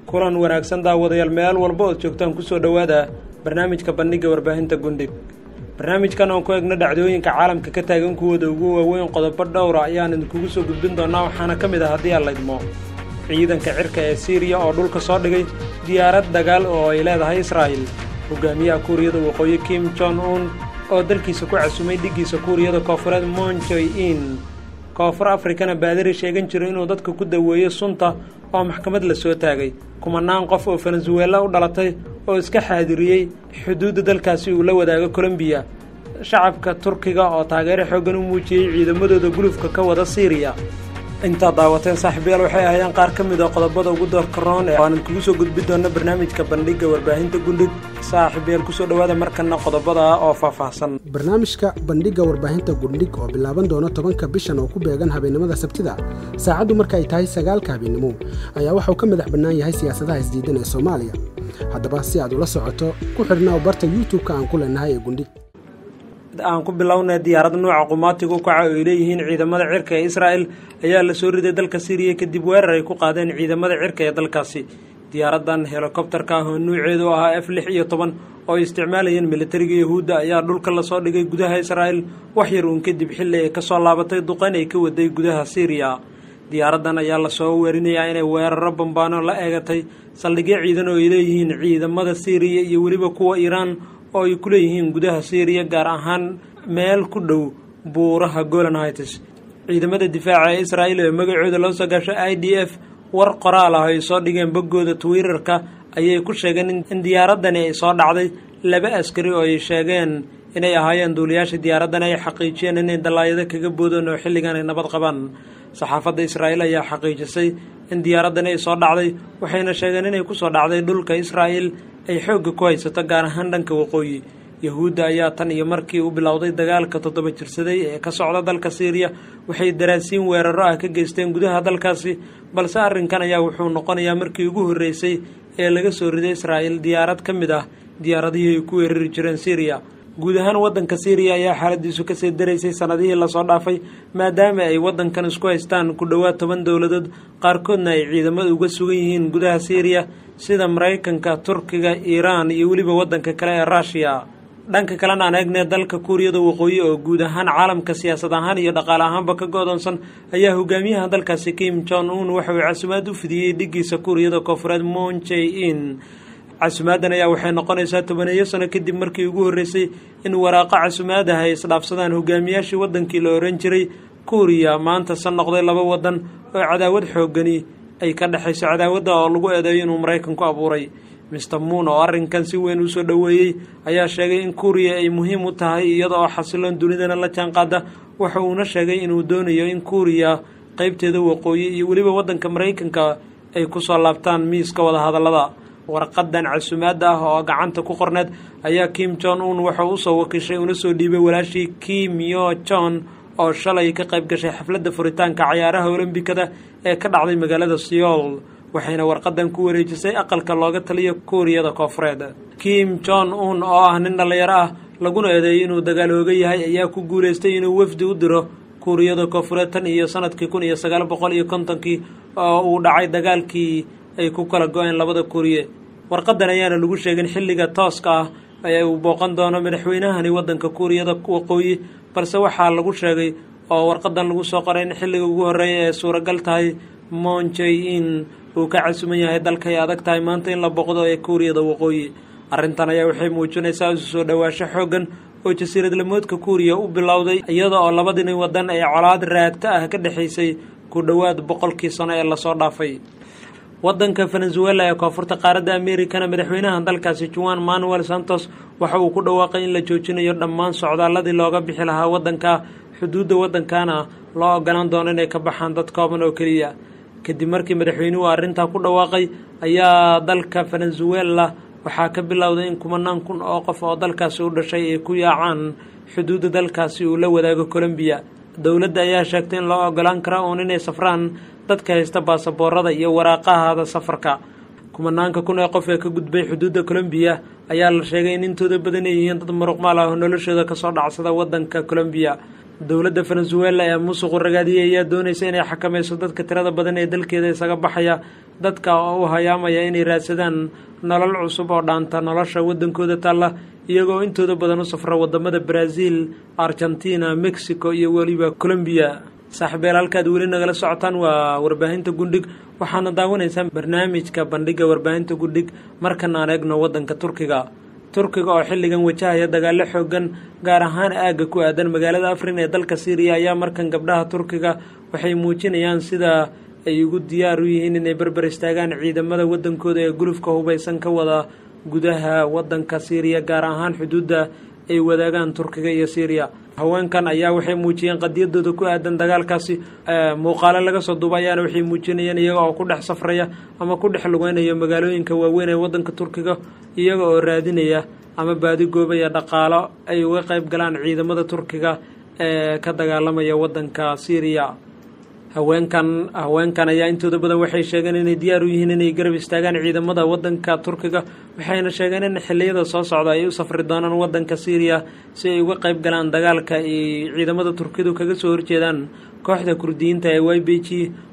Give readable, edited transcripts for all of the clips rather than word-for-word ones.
Kulan wanaagsan, daawadayaal, meel walba ood joogtaan kusoo dhowaada barnaamijka Bandhigga Warbaahinta Gundhig. Barnaamijkan oon ku egno dhacdooyinka caalamka ka taagan kuwooda ugu waaweyn, qodobo dhowra ayaan idinkugu soo gudbin doonaa. Waxaana ka mid ah, haddii aan laydmo, ciidanka cirka ee Siiriya oo dhulka soo dhigay diyaarad dagaal oo ay leedahay Israa'il, hogaamiyaha Kuuriyada Waqooyi Kim Jong Un oo dalkiisa ku casumay dhiggiisa Kuuriyada Koonfureed Moon Jae In, Koonfur Afrikana baadari sheegan jiro inuu dadka ku daweeyo sunta oo maxkamad la soo taagay, kumanaan qof oo Venezuela u dhalatay oo iska xaadiriyey xuduudda dalkaasi uu la wadaago Colombiya, shacabka Turkiga oo taageero xooggan u muujiyey ciidamadooda gulufka ka wada Siiriya. Intaad daawateen, saaxiibayaal, waxay ahayeen qaar ka mid a qodobada ugu doorka roon ee aan kugu soo gudbi doona barnaamijka Bandhigga Warbaahinta Gundhig. Saaxiibayaal, kusoo dhowaada markana qodobada oo faahfaahsan. Barnaamijka Bandhigga Warbaahinta Gundhig oo bilaaban doona 10-ka bishan oo ku beegan habeennimada Sabtida, saacaddu marka ay tahay 9-ka habeennimo, ayaa waxauu ka madax bannaan yahay siyaasadaha isdiidan ee Soomaaliya. Haddaba, si aad ula socoto, ku xidhnaa barta YouTube-ka aan ku leenahay ee Gundhig. Aan ku bilownay, diyaarad nuuca qumaatiga u kaca oo ay leeyihiin ciidamada cirka ee Israa'el ayaa la soo riday dalka Siiriya kadib weerar ay ku qaadeen ciidamada cirka ee dalkaasi. Diyaaraddan helikobtarka ah oo nuuceedu ahaa F 16 oo ay isticmaalayeen militariga Yahuudda ayaa dhulka lasoo dhigay gudaha Israa'el wax yar uun kadib xilli ay kasoo laabatay duqeyn ay ka waday gudaha Siiriya. Diyaaraddan ayaa lasoo weerinayaa inay weeraro bambaano la eegatay saldhigyo ciidan oo ay leeyihiin ciidamada Siiriya iyo weliba kuwa Iiraan oo ay ku leeyihiin gudaha Siiriya, gaar ahaan meel ku dhow buuraha Golan Heights. Ciidamada difaaca ee Israa'il ee magacooda loo soo gasho IDF, war qoraal ah ay soo dhigeen boggooda Twitterka ayay ku sheegeen in diyaaraddani ay soo dhacday. Laba askari oo ay sheegeen inay ahaayeen duuliyaasha diyaaraddan ay xaqiijiyeen inay dalaayado kaga boodeen oo xilligan ay nabad qabaan. Saxaafadda Israa'iil ayaa xaqiijisay in diyaaraddani ay soo dhacday, waxayna sheegeen inay kusoo dhacday dhulka Israa'iil ay xoogga ku haysato, gaar ahaan dhanka waqooyi. Yahuudda ayaa tan iyo markii uu bilowday dagaalka 7 jirsaday ee ka socda dalka Siiriya waxay daraasiin weeraro ah ka geysteen gudaha dalkaasi, balse arrinkan ayaa wuxuu noqonayaa markii ugu horreysay ee laga soo riday Israa'iil diyaarad ka mid ah diyaaradihii ay ku weerari jireen Siiriya. Guud ahaan waddanka Siiriya ayaa xaaladiisu kasii daraysay sanadihii lasoo dhaafay, maadaama ay waddankan isku haystaan ku dhowaad 10 dowladood, qaarkoodna ay ciidamada uga sugan yihiin gudaha Siiriya, sida Maraykanka, Turkiga, Iiraan iyo weliba waddanka kale ee Ruushiya. Dhanka kalena aan eegnay, dalka Kuuriyada Waqooyi oo guud ahaan caalamka siyaasad ahaan iyo dhaqaale ahaanba ka go'doonsan ayaa hogaamiyaha dalkaasi Kim Jong Un waxa uu casumaad u fidiyey dhiggiisa Kuuriyada Koonfureed Moon Jae In. Casumaaddan ayaa waxay noqonaysaa tobaneeyo sano kadib markii ugu horreysay in waraaqo casumaadaha ay isdhaafsadaan hogaamiyaashii waddankii la oran jiray Kuuriya, maanta se noqday laba waddan oo cadaawad xooggani ay ka dhexayso, cadaawadda oo lagu eedeeyo inuu Maraykanku abuuray. Mister Moon oo arrinkan si weyn usoo dhoweeyey ayaa sheegay in Kuuriya ay muhiim u tahay iyada oo xasiloon dunidana la jaanqaada. Waxa uuna sheegay inuu doonayo in Kuuriya qaybteeda waqooyi iyo weliba waddanka Maraykanka ay kusoo laabtaan miiska wadahadallada. Warqadan casumaadda ah oo gacanta ku qorneed ayaa Kim Jong Un waxa usoo wakiishay una soo dhiibay walaashii Kim Yo Jong oo shalay ka qayb gashay xafladda furitaanka cayaaraha Olombikada ee ka dhacday magaalada Seoul, waxayna warqadan ku wareejisay aqalka looga taliyo Kuuriyada Koonfureed. Kim Jong Un oo ah nin dhallinyaro ah laguna eedeeyay inuu dagaal ooga yahay ayaa ku guulaystay inuu wafdi u diro Kuuriyada Koonfureed tan iyo sanadkii 1950-kii oo uu dhacay dagaalkii ay ku kala go-een labada Kuuriye. Warqadan ayaana lagu sheegin xilliga tooska ah ee uu booqan doono madaxweynahani waddanka Kuuriyada Waqooyi, balse waxaa lagu sheegay oo warqadan lagu soo qoray in xilliga ugu horreeya ee suuragal tahay Moon Jae In uu ka casuman yahay dalka ay adag tahay maanta in la booqdo ee Kuuriyada Waqooyi. Arrintan ayaa waxay muujinaysaa isu soo dhowaasho xooggan oo jasiirad lamoodka Kuuriya u bilowday, iyada oo labadini waddan ee colaad raagta ah ka dhexaysay ku dhowaad 100-kii sano ee lasoo dhaafay. Waddanka Venezuela ee koonfurta qaaradda Amerikana, madaxweynaha dalkaasi Juan Manuel Santos waxa uu ku dhawaaqay in la joojinayo dhammaan socdaaladii looga bixi lahaa waddanka, xuduudda waddankana loo ogolaan doono inay ka baxaan dad kooban oo keliya. Kadib markii madaxweynuhu arrintaa ku dhawaaqay ayaa dalka Venezuela waxaa ka bilowday in kumanaan kun oo qof oo dalkaasi u dhashay ay ku yaacaan xuduudda dalkaasi uu la wadaago Colombiya. Dowladda ayaa sheegtay in loo ogolaan kara uun inay safraan dadka haysta baasaboorada iyo waraaqahada safarka. Kumanaanka kun ee qof ee ka gudbay xuduudda Colombiya ayaa la sheegay in intooda badan ay yihiin dad muruqmaal ah oo noloshooda kasoo dhacsada waddanka Colombiya. Dowladda Venezuela ee musuqu ragaadiyay ayaa doonaysa inay xakamayso dadka tirada badan ee dalkeeda isaga baxaya, Dadka oo u hayaamaya inay raadsadaan nolol cusub oo dhaanta nolosha waddankooda taalla, iyagoo intooda badan u safra waddamada Brazil, Argentina, Mexico iyo weliba Colombiya. Saaxiibeel, halkaad weli nagala socotaan waa warbaahinta Gundhig, waxaadna daawanaysaan barnaamijka bandhigga warbaahinta Gundhig. Markana aan eegno waddanka Turkiga. Turkiga oo xilligan wajahaya dagaallo xoogan, gaar ahaan aagga ku aadan magaalada Afrin ee dalka Siiriya, ayaa markan gabdhaha Turkiga waxay muujinayaan sida ay ugu diyaar u yihiin inay berber istaagaan ciidamada waddankooda ee gulufka hubaysan ka wada gudaha waddanka Siiriya, gaar ahaan xuduudda ay wadaagaan Turkiga iyo Siiriya. Haweenkan ayaa waxay muujiyeen qadiyadooda ku aadan dagaalkaasi. Muuqaalo laga soo duuba ayaana waxay muujinayeen iyaga oo ku dhex safraya ama ku dhex lugeynaya magaalooyinka waaweyn ee waddanka Turkiga, iyaga oo raadinaya ama baadigoobaya dhaqaalo ay uga qayb galaan ciidamada Turkiga ee ka dagaalamaya waddanka Siiriya. Haweenkan ayaa intooda badan waxay sheegeen inay diyaar u yihiin inay garab istaagaan ciidamada waddanka Turkiga, waxayna sheegeen in xilliyada soo socda ay u safri doonaan waddanka Siiriya si ay uga qayb galaan dagaalka ay ciidamada Turkidu kaga soo horjeedaan kooxda Kurdiyiinta ee YBG,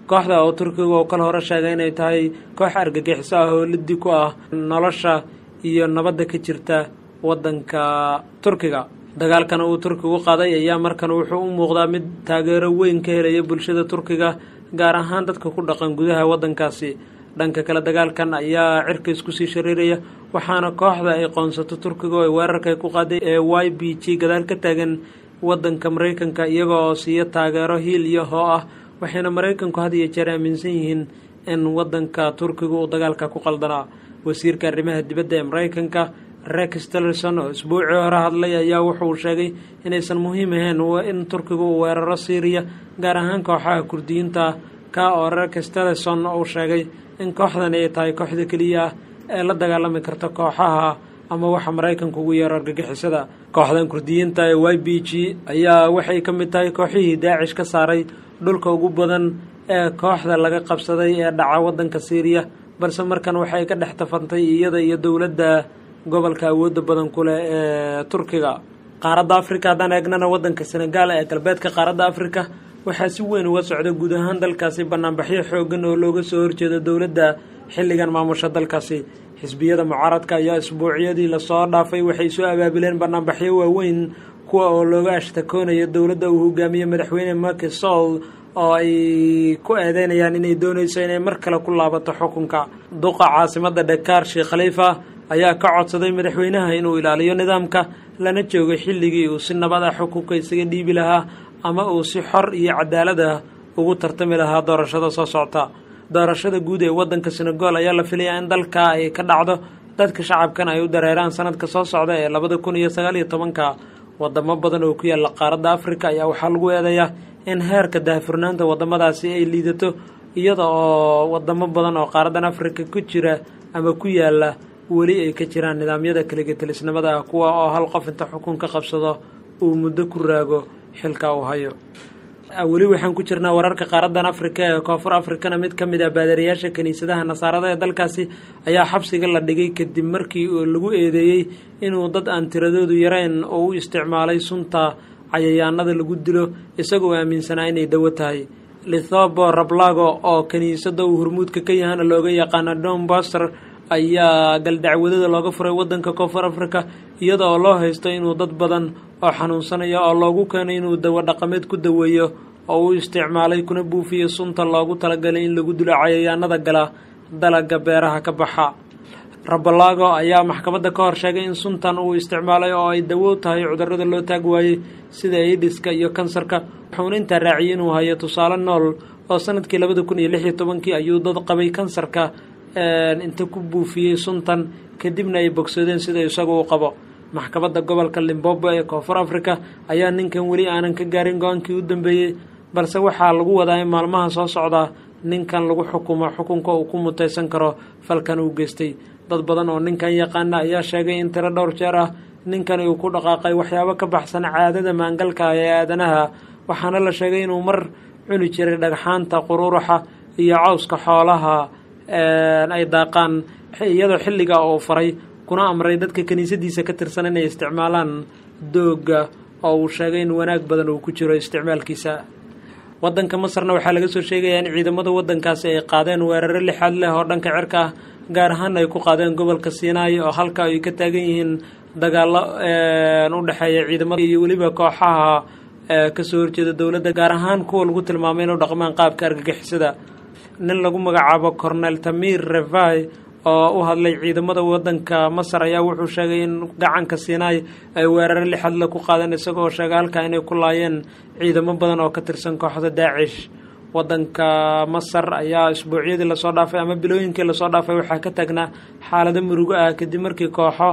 kooxda oo Turkiga oo kala hore sheegay inay tahay koox argagixiso ah oo liddi ku ah nolosha iyo nabadda ka jirta waddanka Turkiga. Dagaalkan uu Turkigu qaaday ayaa markan wuxuu u muuqdaa mid taageero weyn ka helaya bulshada Turkiga, gaar ahaan dadka ku dhaqan gudaha waddankaasi. Dhanka kale, dagaalkan ayaa cirka isku sii shareeraya, waxaana kooxda ay qoonsato Turkiga oo ay weerarka ku qaaday ee YBG gadaal ka taagan waddanka Maraykanka, iyaga oo siiya taageero hiil iyo hoo ah, waxayna Maraykanku had iyo jeer aaminsan yihiin in waddanka Turkiga uu dagaalka ku qaldanaa. Wasiirka arrimaha dibadda ee Maraykanka Rex Tillerson oo isbuucii hore hadlay ayaa wuxuu sheegay inaysan muhiim ahayn in Turkiga uu weeraro Siiriya, gaar ahaan kooxaha Kurdiyiinta, ka oo Rex Tillerson uu sheegay in kooxdani ay tahay kooxda keliya ah ee la dagaalami karta kooxaha ama waxa Maraykanku ugu yeero argagixisada. Kooxdan Kurdiyiinta ee YBG ayaa waxay ka mid tahay kooxihii Daacish ka saaray dhulka ugu badan ee kooxda laga qabsaday ee dhaca waddanka Siiriya, balse markan waxay ka dhex tafantay iyada iyo dowladda gobolka awoodda badan ku leh ee Turkiga. Qaaradda Afrika haddaan eegnana, waddanka Senegaal ee galbeedka qaaradda Afrika waxaa si weyn uga socda guud ahaan dalkaasi banaanbaxyo xoogan oo looga soo horjeedo dowladda xilligan maamusha dalkaasi. Xisbiyada mucaaradka ayaa isbuucyadii lasoo dhaafay waxay soo abaabuleen banaanbaxyo waaweyn, kuwa oo looga ashtakoonayo dowladda uu hogaamiye madaxweyne Macky Sall, oo ay ku eedeynayaan inay doonayso inay mar kale ku laabato xukunka. Duqa caasimadda Dhakaar, Sheekh Khaliifa, ayaa ka codsaday madaxweynaha inuu ilaaliyo nidaamka, lana joogo xilligii uu si nabad ah xukunka isaga dhiibi lahaa ama uu si xor iyo cadaalad ah ugu tartami lahaa doorashada soo socota. Doorashada guud ee waddanka Senegal ayaa la filayaa in dalka ay ka dhacdo, dadka shacabkan ay u dareeraan sanadka soo socda ee 2019-ka. Wadamo badan oo ku yaalla qaaradda Afrika ayaa waxaa lagu eedeeyaa in heerka daahfurnaanta waddamadaasi ay liidato, iyada oo wadamo badan oo qaaraddan Afrika ku jira ama ku yaalla weli ay ka jiraan nidaamyada kaligatalisnimada ah, kuwa oo hal qof inta xukun ka qabsado uu muddo ku raago xilka uu hayo. Weli waxaan ku jirnaa wararka qaaraddan Afrika ee Koonfur Afrikana, mid ka mid ah baadariyaasha kiniisadaha Nasaarada ee dalkaasi ayaa xabsiga la dhigay kadib markii lagu eedeeyey inuu dad aan tiradoodu yarayn oo u isticmaalay sunta cayayaanada lagu dilo, isagoo aaminsanaa inay dawo tahay. Lithobo Rablago, oo kiniisadda uu hormuudka ka yahana looga yaqaano Don Baster, ayaa galdacwadada looga furay waddanka Koonfur Africa, iyada oo loo haysto inuu dad badan oo xanuunsanaya oo loogu keenay inuu dawo dhaqameed ku daweeyo oo uu isticmaalay kuna buufiyey sunta loogu talagalay in lagu dilo cayayaanada gala dalaga beeraha ka baxa. Rabalago ayaa maxkamadda ka hor sheegay in suntan uu isticmaalay oo ay dawo tahay cudurrada loo taag waayey sida aidiska iyo kansarka, wuxuuna intaa raaciyey inuu hayo tusaale nool oo sanadkii 2016-kii ayuu dad qabay kansarka inta ku buufiyey suntan, kadibna ay bogsoodeen sida isagu u qabo. Maxkamadda gobolka Limbobo ee Koonfur Africa ayaa ninkan weli aanan ka gaarin go-aankii u dambeeyey, balse waxaa lagu wadaa in maalmaha soo socda ninkan lagu xukumo xukunka uu ku mutaysan karo falkan uu geystay. Dad badan oo ninkan yaqaana ayaa sheegay in tiro dhowr jeer ah ninkani uu ku dhaqaaqay waxyaabo ka baxsan caadada maangalka ee aadanaha, waxaana la sheegay inuu mar cuni jiray dhagxaanta quruuraxa iyo cawska xoolaha ay daaqaan, iyadoo xilligaa uu faray kuna amray dadka kiniisadiisa ka tirsan inay isticmaalaan doogga oo uu sheegay in wanaag badan uu ku jiro isticmaalkiisa. Waddanka Masarna waxaa laga soo sheegayaa in ciidamada waddankaasi ay qaadeen weeraro lixaad leh oo dhanka cirka ah, gaar ahaan ay ku qaadeen gobolka Siinaay oo halka ay ka taagan yihiin dagaallo u dhexeeya ciidamada iyo weliba kooxaha kasoo horjeeda dowladda, gaar ahaan kuwa lagu tilmaamay inuu dhaqmaan qaabka argagixisada. Nin lagu magacaabo Cornel Tamir Revai oo u hadlay ciidamada waddanka Masar ayaa wuxuu sheegay in gacanka Siinaay ay weeraro lixadle ku qaadeen, isaga oo sheegay halkaa inay ku laayeen ciidamo badan oo ka tirsan kooxda Daacish. Waddanka Masar ayaa isbuucyadii lasoo dhaafay ama bilooyinkii lasoo dhaafay waxaa ka taagnaa xaalado murugo ah kadib markii kooxo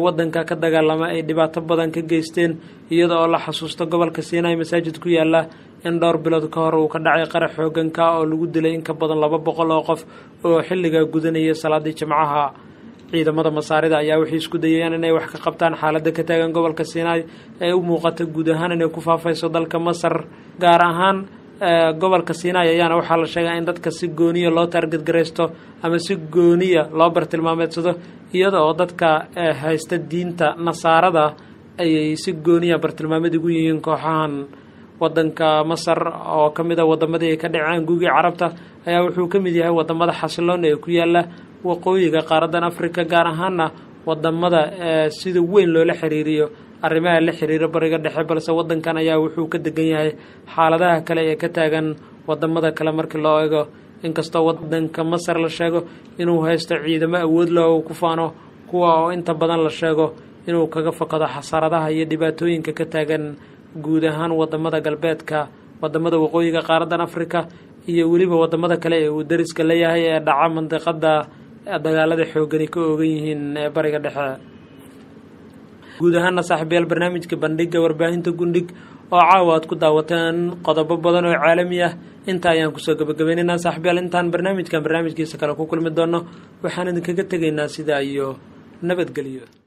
waddanka ka dagaalama ay dhibaato badan ka geysteen, iyada oo la xasuusto gobolka Siinaay masaajid ku yaala in dhowr bilood ka hor uu ka dhacay qarax xooganka oo lagu dilay in ka badan 200 oo qof oo xilligaa gudanaya salaadii Jimcaha. Ciidamada Masaarida ayaa waxay isku dayayaan inay wax ka qabtaan xaaladda ka taagan gobolka Siinaay ee u muuqata guud ahaan inay ku faafayso dalka Masar, gaar ahaan gobolka Siinaay ayaana waxaa la sheegaa in dadka si gooniya loo taargadgaraysto ama si gooniya loo bartilmaameedsado, iyada oo dadka haysta diinta Nasaarada ayay si gooniya bartilmaameed ugu yihiin kooxahan. Waddanka Masar oo ka mid a wadamadii ay ka dhaceen guugii Carabta ayaa wuxuu ka mid yahay wadamada xasiloon ee ku yaala waqooyiga qaaraddan Afrika, gaar ahaana wadamada sida weyn loola xiriiriyo arrimaha la xiriira Bariga Dhexe, balse waddankan ayaa wuxuu ka degan yahay xaaladaha kale ee ka taagan wadamada kale markii loo eego. Inkastoo waddanka Masar la sheego inuu haysto ciidamo awood leh oo ku faano, kuwa oo inta badan la sheego inuu kaga fakado xasaradaha iyo dhibaatooyinka ka taagan guud ahaan wadamada galbeedka, wadamada waqooyiga qaaraddan Afrika iyo weliba wadamada kale ee uu dariska leeyahay ee dhaca mandiqada dagaalada xoogani ka oogan yihiin ee Bariga Dhexe. Guud ahaana saaxiibayaal, barnaamijka bandhiga warbaahinta Gundhig oo caawa aad ku daawateen qodobo badan oo caalami ah inta ayaan kusoo gabagabaynaynaa. Saaxiibayaal, intaan barnaamijkan barnaamijkiisa kale ku kulmi doono waxaan idinkaga tegaynaa sidaa iyo nabadgelyo.